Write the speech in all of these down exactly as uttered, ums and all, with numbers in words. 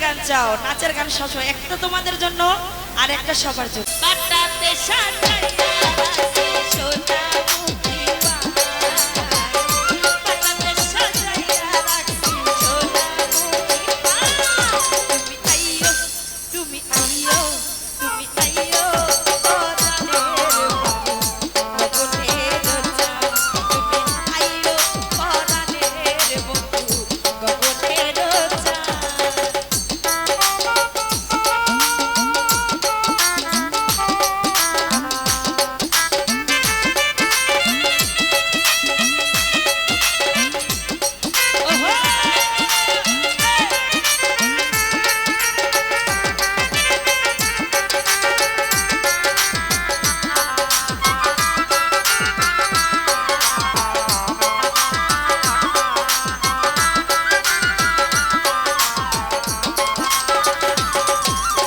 গান চাও, নাচের গান সবসময় একটা তোমাদের জন্য, আর একটা সবার জন্য। বাটাতে সাজাইয়া রাখছি সোনামুখী পান। বাটাতে সাজাইয়া রাখছি সোনামুখী পান। তুমি আইও, তুমি আইও, তুমি আইও, পরাণের বন্ধু, গগনের চাঁদ। তুমি আইও, পরাণের বন্ধু, গগনের চাঁদ।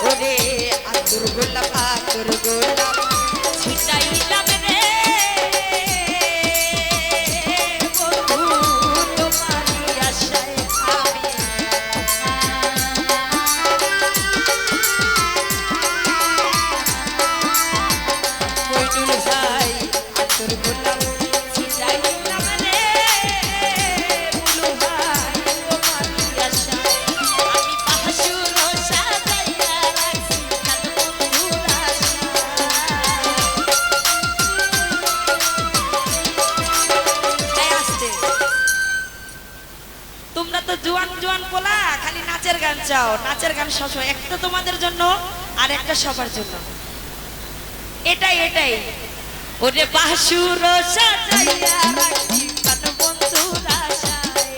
ওরে আতর গোলাপ, আতর গোলাপ ছিটাইলাম রে বন্ধু, তোমারই আশায় আমি। মইনুল ভাই, আতর গোলাপ ছিটাইলাম রে, বুলু ভাই, তোমারই আশায়। আমি বাসর সাজাইয়া রাখছি, কার বন্ধুর আশায়। এই আস্তে। তোমরা তো জোয়ান জোয়ান পোলা, খালি নাচের গান চাও, নাচের গান সবসময় একটা তোমাদের জন্য, আর একটা সবার জন্য। এটাই, এটাই। ওরে বাসর সাজাইয়া রাখছি প্রাণ বন্ধুর আশায়।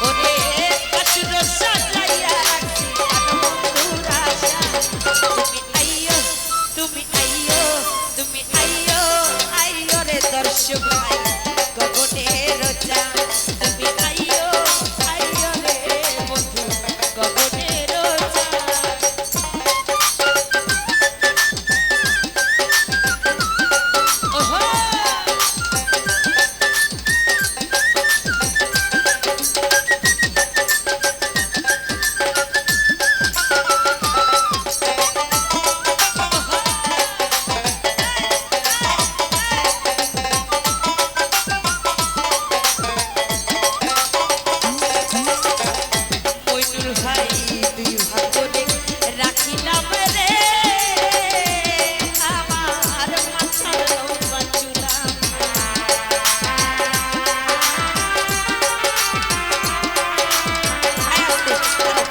ওরে বাসর সাজাইয়া রাখছি প্রাণ বন্ধুর আশায়। তুমি আইও, তুমি আইও, তুমি আইও, আইও রে দর্শক ভাই, গগনের চাঁদ। তুমি আইও, আইও রে বন্ধু, গগনের চাঁদ। ওহো। মইনুল ভাই, দুই হাত করে রাখিলাম রে আমার মাথার লম্বা চুল। আয় আস্তে, দাঁড়াও।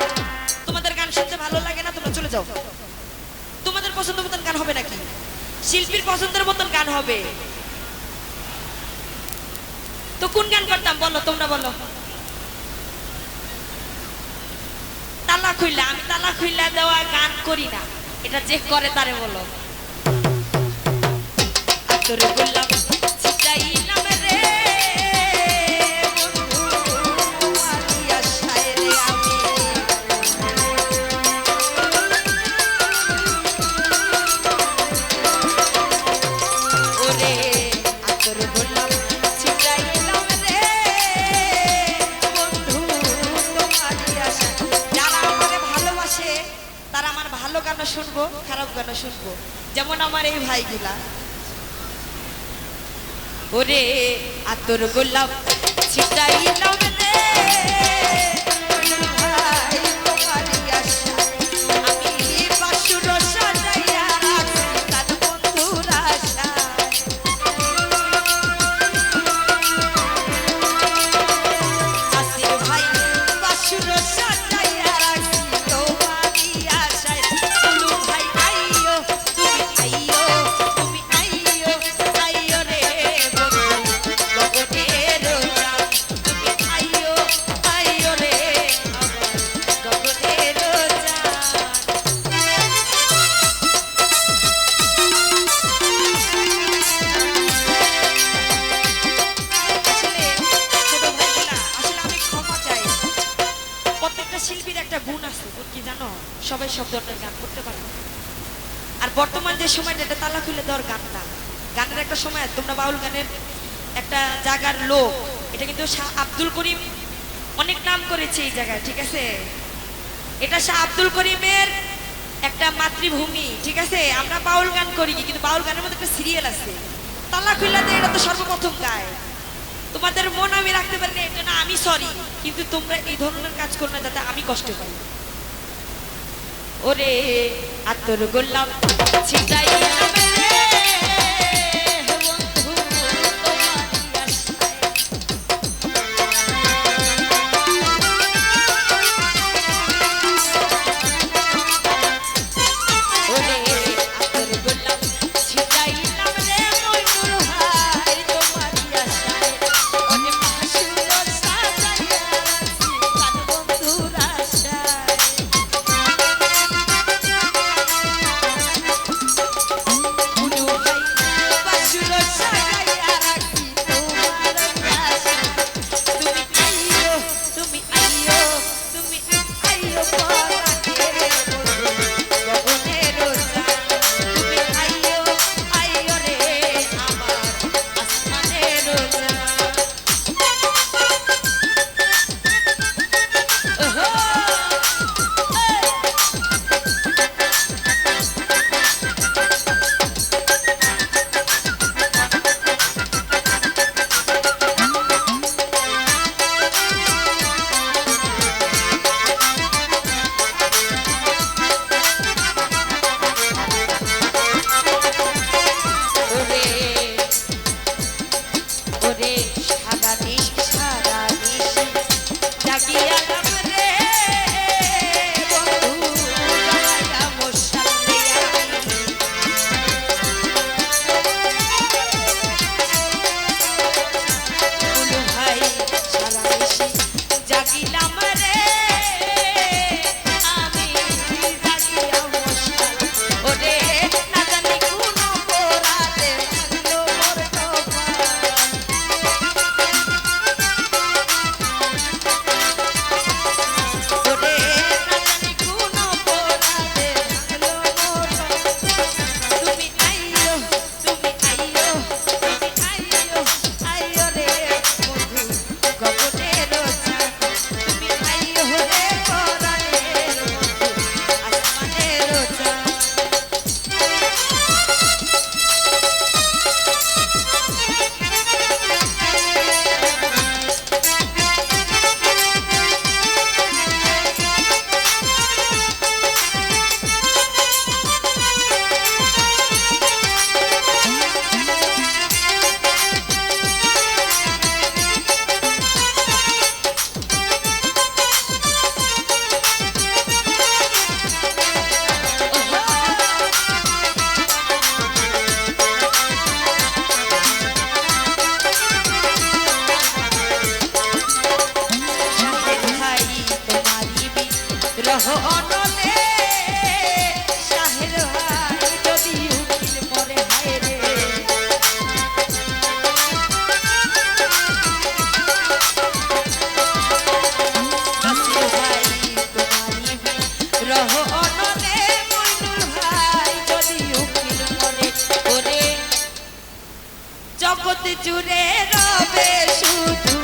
তোমাদের গান শুনতে ভালো লাগে না, তোমরা চলে যাও। তোমাদের পছন্দ মতন গান হবে নাকি? শিল্পীর পছন্দের মতন গান হবে। তো কোন গান করতাম বলো, তোমরা বলো। তালা খুইলা, আমি তালা খুইলা দেওয়া গান করি না, এটা যে করে তারে বলো। আতর গোলাপ ছিটাইলাম রে বন্ধু, তোমারই আশায় রে আমি। ওরে আতর গোলাপ ছিটাইলাম রে বন্ধু, তোমারই আশায়। যারা আমারে ভালোবাসে, তারা আমার ভালো গানও শুনবো, খারাপ গানও শুনবো। যেমন আমার এই ভাইগুলা, ওরে আতর গোলাপ ছিটাইলাম রে, ভাই তোমার আশা, আমি বাসুর সাজাইয়া রাখছি তার বন্ধুর আশা। আসির ভাই, বাসুর সাজাইয়া রাখছি তোমারই আশায়। বুলু ভাই, আইও, তুমি আইও, তুমি আইও, আইও রে বন্ধু, গগনের চাঁদ। তুমি আইও, আইও রে আমার গগনের চাঁদ। আসলে, ছোট ভাইগুলা, আসলে আমি ক্ষমা চাই। প্রত্যেকটা শিল্পীর একটা গুণ আছে, গুণ কি জানো? সবাই সব ধরনের গান করতে পারে। আর বর্তমান যে সময়টা, এটা তালা খুলে দেওয়ার গান না। গানের একটা সময়, তোমরা বাউল গানের একটা জায়গার লোক, এটা কিন্তু শাহ আব্দুল করিম অনেক নাম করেছে এই জায়গায়, ঠিক আছে? এটা শাহ আব্দুল করিমের একটা মাতৃভূমি, ঠিক আছে? আমরা বাউল গান করি, কিন্তু বাউল গানের মধ্যে একটা সিরিয়াল আছে, তালা খুইলা দে, এটা তো সর্বপ্রথম গায়। তোমাদের মন আমি রাখতে পারি না, এর জন্য আমি সরি, কিন্তু তোমরা এই ধরনের কাজ করো না, যাতে আমি কষ্ট পাই। ওরে আতর গোলাপ ছিটাইলাম রে বন্ধু, তোমারই আশায়। ওরে আতর গোলাপ ছিটাইলাম রে মইনুল ভাই, তোমারই আশায়। ওরে বাসুর সাজাইয়া রাখছি প্রাণ বন্ধুর আশায়। ওরে, ওরে, সারা নিশি, সারা নিশি জাগিয়া রাম রে বন্ধু, জ্বালাইয়া মশাল রে আমি। বন্ধু ভাই, সারা নিশি জাগিলাম রে আমি, জাগিয়া মশাল। ওরে, না জানি কোন অপরাধে ভাঙলো মোর কপাল। ওরে, না জানি কোন অপরাধে ভাঙলো মোর কপাল। তুমি আইও, তুমি আইও, তুমি আইও, আইও রে বন্ধু, গগনের চাঁদ। তুমি আইও রে পরাণের বন্ধু, আসমানের চাঁদ। শাহের ভাই তোমারই বিরহ অনলে, শাহের ভাই যদি উকিল মরে হায় রে। শাহের ভাই তোমারই বিরহ অনলে, মইনুল ভাই যদি উকিল মরে, ওরে জগৎ জুড়ে রবে শুধু